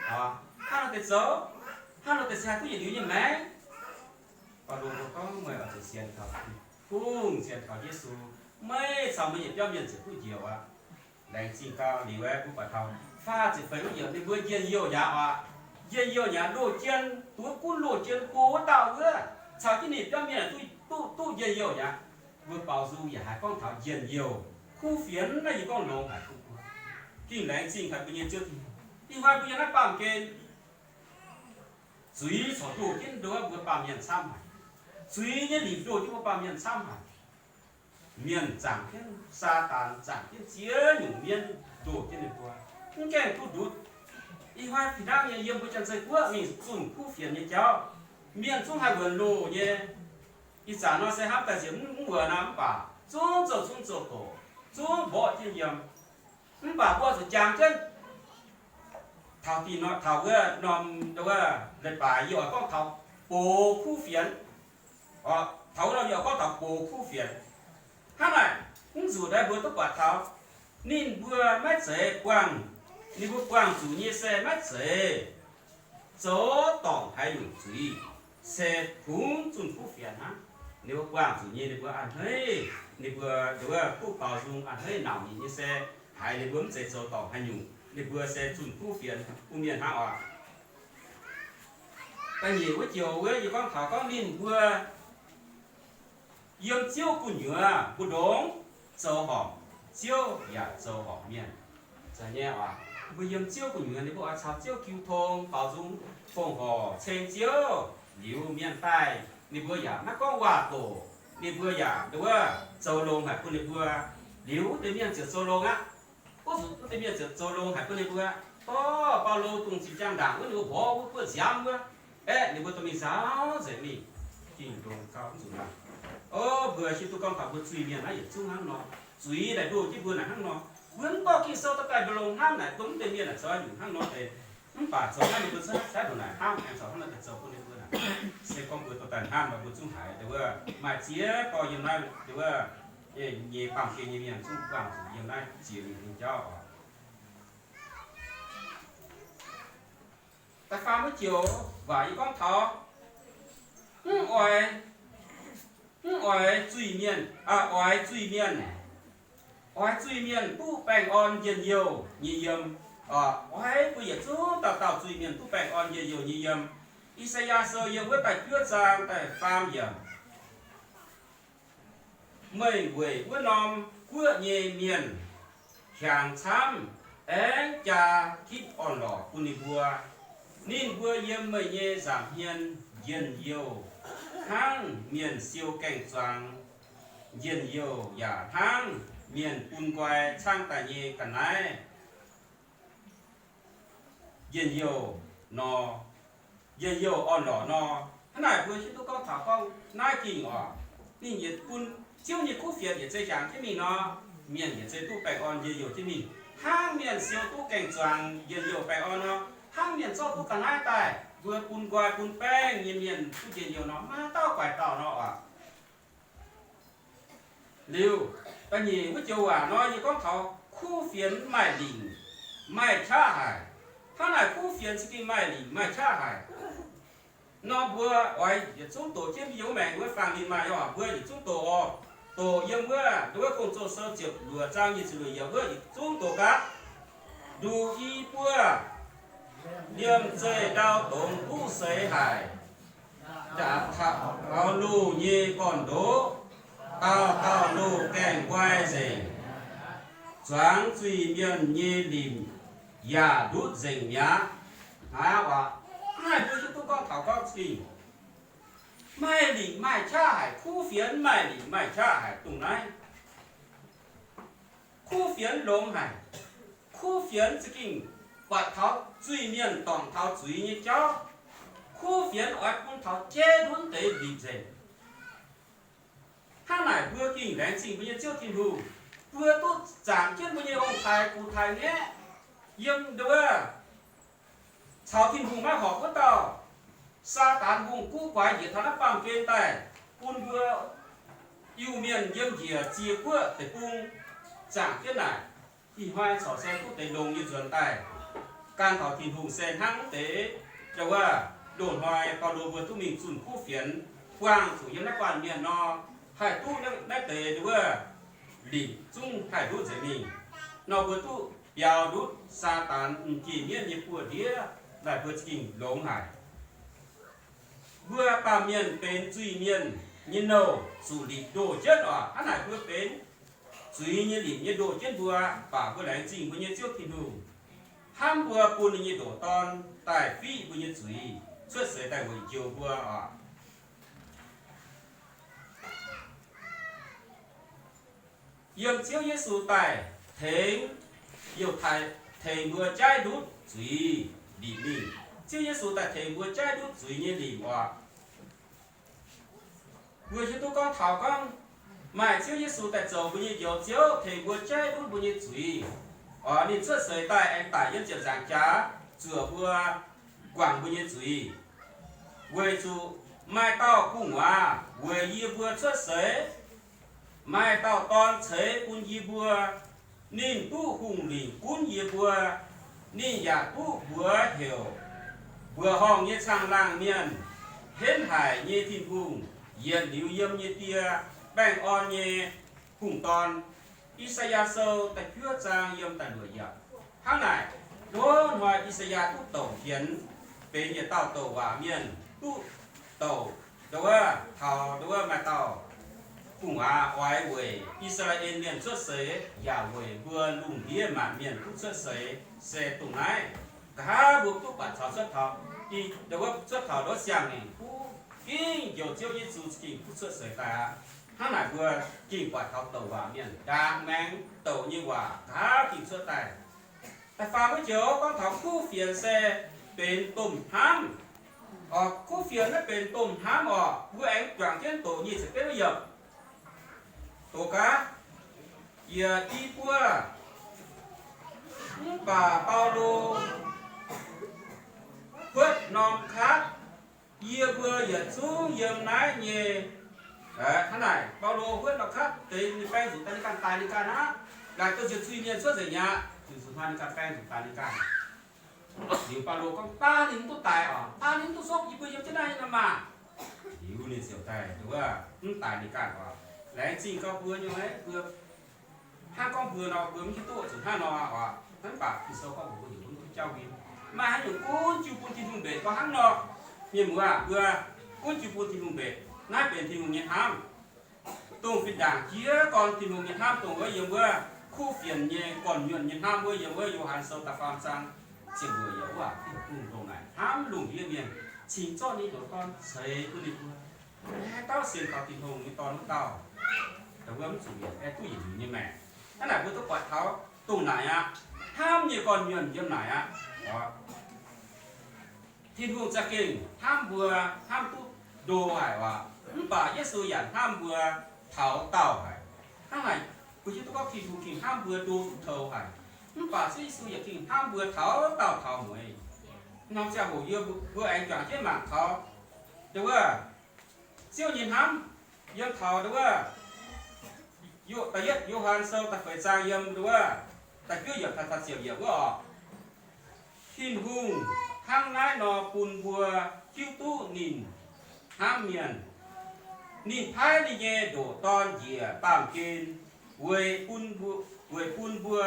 hnangv nor deix zoux, hnangv nor deix se haih duqv yietc liuz nyei maengc. Baulo mbuo gorngv, meih oix zuqc sienx kaux Tin-Hungh, sienx kaux Yesu, meih caux meih nyei biauv mienh ziouc duqv njoux aqv. Laengz zingh gauh liuz aeqv, mbuo buatc taux faah ziepc feix wuov yiemc, ninh mbuo njien-youh yaac oc, njien-youh yaac loh jien, duqv gunv loh jien go wuov dauh wuov, caux jienv ninh biauv mienh duqv, duqv, duqv njien-youh yaac. Mbuo baaux nzung yaac haiz gorngv taux njien-youh. Kuv fienx naaiv yie gorngv longx haic, gengh laengz zingh haic mbuo nyei Ziouv Tin-Hungh. Ih hnoi mbuo yiem naaiv baamh gen, zuiz corc ndoh jienv nduov mbuo baamh mienh camv haic. Zuiz nyei lipc ndoh jienv mbuo baamh mienh camv haic. Mienh zaangc jienv, Saadaan zaangc jienv ziex nyungc mienv ndoh jienv ninh mbuo, mv gaengh duqv ndutv. Ih hnoi fih hnangv nyei yiem mbuo Janx-Zei Guoqv mingh zunh kuv fienx nyei jauv, mienh zungv haih wuonx loh nyei. Ih zanc nor se hnamv daaih nziex mv, mv wuonx nor, mv baac zungv zoux, zungv zoux doqc, zungv mborqv jienv yiem. Mv baac mbuo zuqc jangx jienv taux dih nor, taux wuov norm, wuov leiz-baaix yie oix gorngv taux box kuv fienx. Taux wuov norm yie oix gorngv taux box kuv fienx. Hnangv naaic, mv zuqc naaiv mbuo duqv buatc taux ninh mbuo maiv zeiz buangh, ninh mbuo buangh zuqc nyei se maiv zeiz zoux dorngc haaix nyungc zuiz, se kungx zunh kuv fienx hnangv. Ninh mbuo buangh zuqc nyei, ninh mbuo a'hneiv, ninh mbuo, ninh mbuo duqv baaux nzung a'hneiv nauc nyei se haiz ninh mbuo mv zeiz zoux dorngc haaix nyungc, ninh mbuo se zunh kuv fienx bun mienh hnangv oc. Da'nyeic wuov joux wuov, yie gorngv taux gorngv ninh mbuo yiem Ziouv gu'nyuoz mbu'ndongx zoux horpc Ziouv yaac zoux horpc mienh. Zeiz nyei oc. Mbuo yiem Ziouv gu'nyuoz, ninh mbuo oix caux Ziouv jiu tong, baaux nzung, fongc horc ceng Ziouv, liuz mienh daaih ninh mbuo yaac maiv gorngv waac-doqc, ninh mbuo yaac nduov zoux longx haic bun ninh mbuo. Liuz wuov deix mienh ziouc zoux longx aqv. Wuov zuqc wuov deix mienh ziouc zoux longx haic bun ninh mbuo. Orv, Baulo dongh zinh ziangh ndaangc wuov ninh mbuo mborqv wuov buoqv nziaamv wuov, aeqv, ninh mbuo dorh mingh nzaaux nzengc mingh. Ging-Sou gauh zuqc naaic. O, mbuo hiuv duqv gorngv taux mbuo zuiz-mienh naaiv yietc zungv hnangv nor, zuiz naaic ndoh jienv mbuo naaic hnangv nor. Mbuo mv dorh Ging-Sou daaih daaih mbuo longx hnamv naaic, dongh mv deix mienh naaic zoux haaix nyungc hnangv nor deix. Mv baac zoux hnangv ninh mbuo zungv caaiv ndongc naaic hnamv aengx zoux hnangv naaiv deix zoux bun ninh mbuo naaic. Se gorngv mbuo dorh daaih hnamv, mbuo zungv haiz dongh wuov maaih ziex dorh yiem naaiv dongh wuov nyei baamh gen nyei mienh zungv buangh zuqc yiem naaiv ziex nyungc nyei jauv oc. Da'faam wuov joux waac yie gorngv taux mv oix, mv oix zuiz-mienh, oix zuiz-mienh, oix zuiz-mienh duqv baengh orn njien-youh nyei yiem. Oix bun yietc zungv dauh dauh zuiz-mienh duqv baengh orn njien-youh nyei yiem. I^saa^yaa Sou yiem wuov da'juov zaang da'faam yiemc. Meih weic wuov norm guoqv nyei mienh hiaangx camv, aengx jaa gitv orn-lorqc bun ninh mbuo. Ninh mbuo yiem meih nyei nza'hmien njien-youh hnangv mienh siou gaeng-zuangx njien-youh yaac hnangv mienh bun nqoi caangv daaih nyei ga'naaiv njien-youh nor, njien-youh orn-lorqc nor. Hnangv naaic mbuo hiuv duqv gorngv taux gorngv naaiv Ging oc, ninh yietc bun Ziouv nyei kuv fienx yietc zei hiaangx jienv mingh nor, mienh yietc zei duqv baengh orn njien-youh jienv mingh. Hnangv mienh siou duqv gaeng-zuangx njien-youh baengh orn nor, hnangv mienh zorqv duqv ga'naaiv daaih, mbuo bun nqoi bun baengh nyei mienh duqv njien-youh nor, maiv dauh guaix dauh nor oc. Liuz, da'nyeic wuov joux waac nor, yie gorngv taux kuv fienx maaih lingc maaih qaqv haic. Hnangv naaic kuv fienx za'gengh maaih lingc maaih qaqv haic. Nor mbuo oix yietc zungv doqc jienv mbuo yiem wuov maengc wuov faang ninh maaih oc, mbuo yietc zungv doqc oc. Doqc yiem wuov, wuov Gong-Zoh Sou ziepc luoqc zaang nyic ziepc luoqc yiemc wuov yietc zungv doqc gaax. Nduqc i buo liemh zeih ndau dongz duqv seix haic, taux loz nyei gorn-ndoqv, dauh dauh loz gaengh nqoi nzengc, zuangx zuiz-mienh nyei limc yaac ndutv nzengc mi'aqv. Hnangv naaic mbuo hiuv duqv gorngv taux gorngv zingh maaih lingc maaih qaqv haic, kuv fienx maaih lingc maaih qaqv haic dongh naaiv. Kuv fienx longx haic. Kuv fienx za'gengh buatc taux zuiz-mienh dorngc taux zuiz nyei jauv. Kuv fienx oix bun taux jeiv ndutv deix limc nzengc. Hnangv naaic mbuo gengh laengz zingh mbuo nyei Ziouv Tin-Hungh. Mbuo duqv zaangc jienv mbuo nyei ong-taaix gux-taaix ngaeqv yiem nduov caux Tin-Hungh maiv horpc wuov dauh Saadaan hungh guv guaix njiec taux naaiv baamh gen daaih, bun mbuo Iu-Mienh yiem njiec ziex guoqv deic-bung zaangc jienv naaic, ih hnoi corc se duqv deix longx nyei nzuonx daaih. Gan taux Tin-Hungh se hnangv deix, nduov wuov, loz-hnoi Baulo mbuo duqv mingh zunh kuv fienx, buangh zuqc yiem naaiv guanh mienh nor, haih duqv naaiv deix nduov wuov, limc zungv haih ndutv nzengc mingh. Nor mbuo duqv biaux ndutv Saadaan m'njeh mienv nyei buoz-ndiev, naaic mbuo za'gengh longx haic. Mbuo baamh mienh benx zuiz-mienh nyei nouh zuqc limc ndoh jienv oc. Hnangv naaic mbuo benx zuiz nyei limc nyei ndoh jienv mbuo, mv baac mbuo laengz zingh mbuo nyei Ziouv Tin-Hungh, hnamv mbuo bun ninh nyei ndoqc Dorn daaih fiqv mbuo nyei zuiz, cuotv seix daaih weic njoux mbuo oc. Yiem Ziouv Yesu daaih tengx youh taaih, tengx mbuo jaiv ndutv zuiz limc mingh. Ziouv Yesu daaih tengx mbuo jaiv ndutv zuiz nyei limc oc. Mbuo hiuv duqv gorngv taux gorngv maaih Ziouv Yesu daaih zoux mbuo nyei Njoux Ziouv, tengx mbuo jaiv ndutv mbuo nyei zuiz. Oc, ninh cuotv seix daaih aengx daic yiem ziepc nzaangc jaax zuoqc mbuo, guangc mbuo nyei zuiz. Weic zuqc maaih dauh gu'nguaaz weic yie mbuo cuotv seix, maaih dauh dorn ceix bun yie mbuo. Ninh duqv hungh lingc gunv yie mbuo. Ninh yaac duqv mbuox heuc Mbuoqc Horngh nyei Caangh Laangh Mienh, Henv Haic nyei Tin-Hungh, Yietc Liuz Yiem nyei Die, Baengh Orn nyei Hungh Dorn. I^saa^yaa Sou da'juov zaang yiem da'luoqc yiemc. Hnangv naaic, ndongc hnoi I^saa^yaa duqv douc fienx, benx yietc dauh douc waac mienh, duqv douc, ndongc wuov, taux ndongc wuov maaih dauh gu'nguaaz oix weic I^saa^laa^en Mienh cuotv seix, yaac weic mbuo lungh ndiev maanc mienh duqv cuotv seix, se dongh naaiv. Nqa'haav mbuo duqv buatc taux cuotv taux, ndongc wuov cuotv taux ndongc wuov siang-ngaengc kuv, gengh Njoux Ziouv Yesu za'gengh duqv cuotv seix daaih aqv. Hnangv naaic mbuo gengh buatc taux douc waac mienh ndaangc maengx douc nyei waac nqa'haav gengh cuotv daaih. Da'faam wuov joux gorngv taux kuv fienx se benx domh hnamv. Kuv fienx naaiv benx domh hnamv orqc, mbuo aengx juangc jienv doqc nyic ziepc betv wuov yiemc. Doqc gaax, yie i buo. Mv baac Baulo huotv norm katv, yie mbuo yietc zungv yiem naaiv nyei. Hnangv naaic, Baulo huotv norm katv deix ninh baeng nzuqc daaih ninh ganh daix ninh ganh aqv. Laaic duqv nziouv zuiz-mienh cuotv nzengc mi'aqv, zuqc zuqc hnoi ninh ganh baeng nzuqc daix ninh ganh. Liuz Baulo gorngv, baav ninh mv duqv daix orqc, baav ninh mv duqv sopv, yie mbuo yiem jienv naaiv nyei nor maah! Liuz ninh ziouc daaih nduov mv daix ninh ganh orqc. Laengz zingh gauh mbuo nyei, mbuo hnangv gorngv mbuo nor, mbuo mv hiuv duqv zuqc hnangv nor orqc. Mv baac Ging-Sou gorngv mbuox mbuo heuc mbuo duqv jauv win. Maaih haaix nyungc gunv jiu bun Tin-Hungh mbenc gorngv hnangv nor, mienh muoz aah, mbuo gunv jiu bun Tin-Hungh mbenc. Naaiv benx Tin-Hungh nyei hnamv. Dongh fih ndaangc jiez gorn Tin-Hungh nyei hnamv, dongh wuov yiem wuov kuv fienx nyei gorn-nyuonh nyei hnamv wuov, yiem wuov Yo^han Sou da'faam zaang ziepc luoqc yiemc wuov, Tin-Hungh dongh naaic hnamv lungh ndiev mienh, cingx zorqv ninh ndoqc Dorn ceix bun ninh mbuo. Haaix dauh sienx kaux Tin-Hungh nyei Dorn wuov dauh, dongh wuov mv zuqc mietc, aengx duqv yietc liuz nyei maengc. Hnangv naaic mbuo duqv buatc taux dongh naaic aqv, hnamv nyei gorn-nyuonh yiem naaic aqv. Tin-Hungh za'gengh hnamv mbuo hnamv duqv ndo haic oc. Mv baac Yesu yaac hnamv mbuo taux daauh haic. Hnangv naaic, mbuo hiuv duqv gorngv Tin-Hungh gengh hnamv mbuo ndo duqv toux haic. Mv baac Ziouv Yesu yaac gengh hnamv mbuo taux daauh taux mueiz. Norm ziangh hoc yie mbuo aengx juangc jienv mangc taux, nduov wuov, Ziouv nyei hnamv yiem taux nduov wuov, da'yietv Yo^han Sou da'feix zaang yiem nduov wuov, da'juov yiemc taux da'ziepc yiemc wuov oc. Tin-Hungh hnangv naaiv nor bun mbuo hiuv duqv ninh hnamv mienh. Ninh paaiv ninh nyei ndoqc Dorn njiec baamh gen weic bun mbuo, weic bun mbuo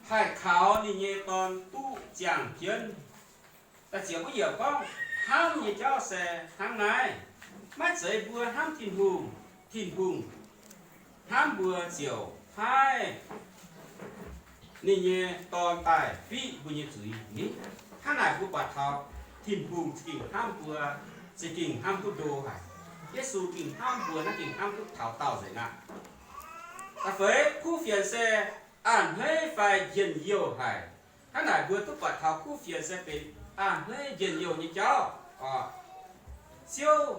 haih kaux ninh nyei Dorn duqv ziangh jienv. Da'ziepc wuov yiemc gorngv, hnamv nyei jauv se hnangv naaiv, maiv zeiz mbuo hnamv Tin-Hungh, Tin-Hungh hnamv mbuo ziouc paaiv ninh nyei Dorn daaih fiqv mbuo nyei zuiz ni. Hnangv naaic mbuo buatc taux Tin-Hungh za'gengh hnamv mbuo, za'gengh hnamv duqv ndo haic. Yesu gengh hnamv mbuo naaiv gengh hnamv duqv taux daauh nzengc aqv. Da'feix, kuv fienx se a'hneiv fai njien-youh haic. Hnangv naaic mbuo duqv buatc taux kuv fienx se benx a'hneiv njien-youh nyei jauv oc. Ziouv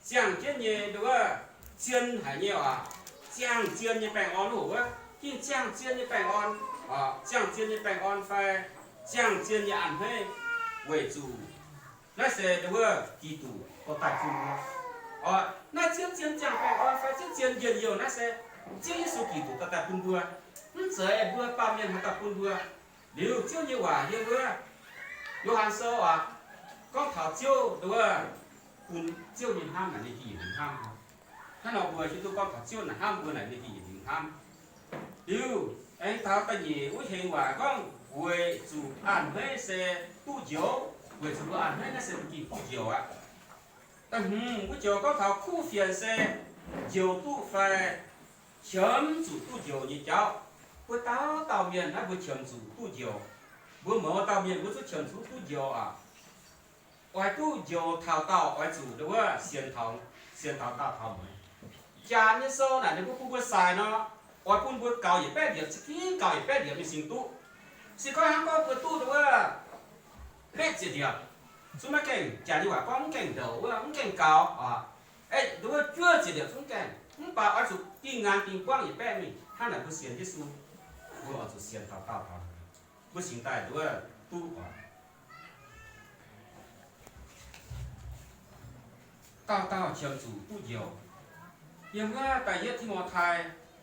ziangh jienv nyei nduov wuov, zien haic nyei oc. Ziangh zien nyei baengh orn wuov hoc wuov, gengh ziangh zien nyei baengh orn oc, ziangh zien nyei baengh orn fai ziangh zien nyei a'hneiv weic zuqc naaiv se nduov wuov Giduc dorh daaih bun mbuo oc. Naaiv zien zien ziangh baengh orn fai zien zien njien-youh naaiv se Ziouv Yesu Giduc dorh daaih bun mbuo. Mv zeiz mbuo baamh mienh haaix dauh bun mbuo. Liuz Ziouv nyei waac yiem wuov Yo^han Sou oc, gorngv taux Ziouv nduov wuov, bun Ziouv nyei hnamv naaic ninh gengh yietc liuz hnamv. Hnangv nor mbuo hiuv duqv gorngv taux Ziouv naaic hnamv mbuo naaic ninh gengh yietc liuz hnamv. Liuz aengx taux da'nyeic wuov hengx waac gorngv weic zuqc a'hneiv se duqv njoux, weic zuqc mbuo a'hneiv naaiv se mbuo gengh duqv njoux aqv. Da'hmz wuov joux gorngv taux kuv fienx se njoux duqv fai qiemx zuqc duqv njoux nyei jauv. Mbuo dauh dauh mienh naaiv mbuo qiemx zuqc duqv njoux. Mbuo mouz dauh mienh mbuo zungv qiemx zuqc duqv njoux aqv. Oix duqv njoux taux daauh oix zuqc nduov wuov sienx taux, sienx taux daauh taux mueiz. Janx nyei sou naaic ninh mbuo bun mbuo saaix nor, oix bun mbuo gaux yietc baeqv ndiepc, za'gengh gaux yietc baeqv ndiepc mingh singx duqv. Se gorngv hnangv gorngv mbuo duqv nduov wuov betv ziepc ndiepc, zungv maiv gaengh, janx nyei waac gorngv mv gaengh ndouc wuov, mv gaengh gaux oc. Nduov wuov juov ziepc ndiepc zungv mv gaengh, mv baac oix zuqc dingh nqanx dingh buangv yietc baeqv mingh. Hnangv naaic mbuo sienx Yesu, mbuo oix zuqc sienx taux daauh taux mbuo singx daaih nduov wuov duqv oc. Dauh dauh qiemx zuqc duqv njoux. Yiem wuov da'yietv Ti^mo^tai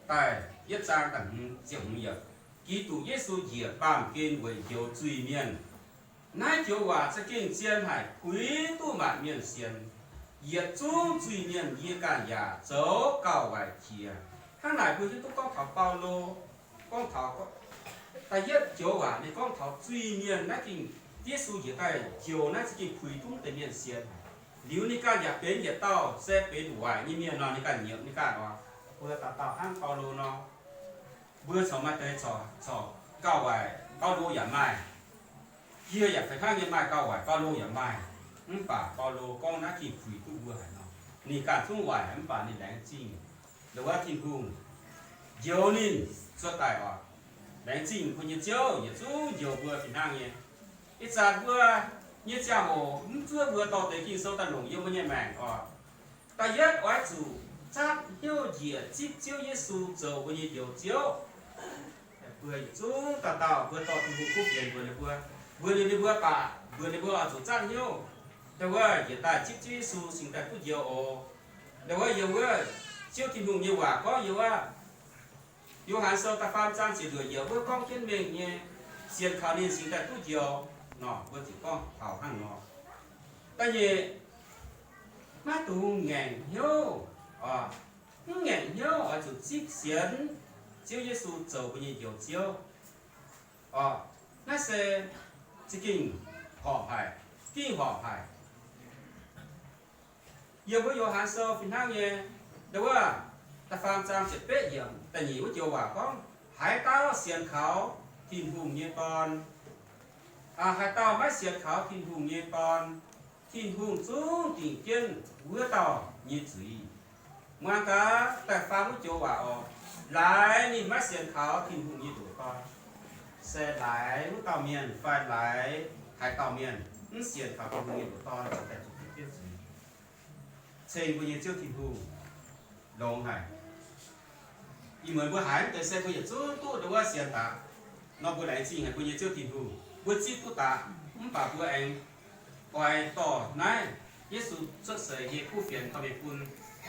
da'yietv zaang da'hmz ziepc hmz yiemc, Giduc Yesu njiec baamh gen weic njoux zuiz-mienh. Naaiv joux waac za'gengh zien haic, puix duqv maanc mienh sienx. Yietc zungv zuiz-mienh yie ganh yaac zoux gauh waaic jiex. Hnangv naaic mbuo hiuv duqv gorngv taux Baulo, gorngv taux da'yietv joux waac ninh gorngv taux zuiz-mienh naaiv gengh Yesu njiec daaih njoux naaiv za'gengh puix duqv deix mienh sienx. Liuz ninh ganh yaac benx yietc dauh se benx waaic nyei mienh nor, ninh ganh nyiemc ninh ganh oc. Mbuo dauh dauh hnangv Baulo nor, mbuo corc maaih deix corc gauh waaic, Baulo yaac maaih. Yie yaac fih hnangv nyei maaih gauh waaic, Baulo yaac maaih. Mv baac Baulo gorngv naaiv gengh puix duqv mbuo haic nor, ninh ganh zungv waaic mv baac ninh laengz zingh nduov wuov Tin-Hungh njoux ninh cuotv daaih oc. Laengz zingh mbuo nyei Ziouv yietc zungv njoux mbuo fih hnangv nyei. Ih zanc mbuo nyei ziangh hoc mv zuov mbuo dorh deix Ging-Sou daaih longc yiem mbuo nyei maengc oc. Da'yietv oix zuqc zatv hnyouv njiec zipv Ziouv Yesu zoux mbuo nyei Njoux Ziouv. Mbuo yietc zungv dauh dauh mbuo dorh Tin-Hungh kuv fienx mbuox ninh mbuo, mbuox liuz ninh mbuo baac mbuox ninh mbuo oix zuqc zatv hnyouv. Ndau wuov njiec daaih zipv Ziouv Yesu cingx daaih duqv njoux oc. Ndau wuov yiem wuov Ziouv Tin-Hungh nyei waac gorngv yiem wuov Yo^han Sou da'faam zaang ziepc luoqc yiemc wuov gorngv jienv mengh nyei, sienx kaux ninh cingx daaih duqv njoux nor, mbuo ziouc gorngv taux hnangv nor. Da'nyeic, maiv dungx ngaengc hnyouv, mv ngaengc hnyouv oix zuqc zipv sienx Ziouv Yesu zoux mbuo nyei Njoux Ziouv. Orqc, naaiv se za'gengh horpc haic, gengh horpc haic. Yiem wuov Yo^han Sou fih hnangv nyei, ndau wuov da'faam zaang ziepc betv yiemc da'nyeic wuov joux waac gorngv, haaix dauh sienx kaux Tin-Hungh nyei Dorn, haaix dauh maiv sienx kaux Tin-Hungh nyei Dorn, Tin-Hungh zungv dingc jienv wuov dauh nyei zuiz. Muangx gaax da'faam wuov joux waac oc. Laaix ninh maiv sienx kaux Tin-Hungh nyei ndoqc Dorn, se laaix wuov dauh mienh fai laaix haaix dauh mienh mv sienx kaux Tin-Hungh nyei ndoqc Dorn, daaih zuqc dingc jienv zuiz. Ceng mbuo nyei Ziouv Tin-Hungh longx haic. Ih muonz mbuo haiz mv deix se mbuo yietc zungv duqv ndau wuov sienx daaih nor, mbuo laengz zingh haic mbuo nyei Ziouv Tin-Hungh. Mbuo zipv duqv daaih, mv baac mbuo aengx oix dorh naaiv Yesu cuotv seix nyei kuv fienx dorh mingh bun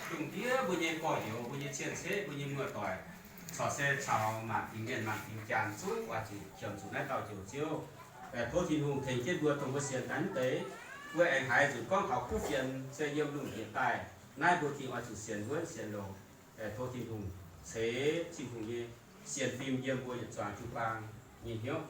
dongh ndiev mbuo nyei gorx-youz, mbuo nyei cien-ceqv, mbuo nyei muoz-doic, corc se caux maanc fingx mienh maanc fingx janx zungv oix zuqc qiemx zuqc naaiv dauh Njoux Ziouv. Tov Tin-Hungh tengx jienv mbuo, dongh mbuo sienx daaih mv deix, mbuo aengx haiz nzunc gorngv taux kuv fienx se yiem lungh ndiev daaih. Naaiv mbuo gengh oix zuqc sienx wuonv sienx longx. Tov Tin-Hungh ceix Tin-Hungh nyei sienx fim yiem mbuo yietc zuangx jiu-baang nyei hnyouv.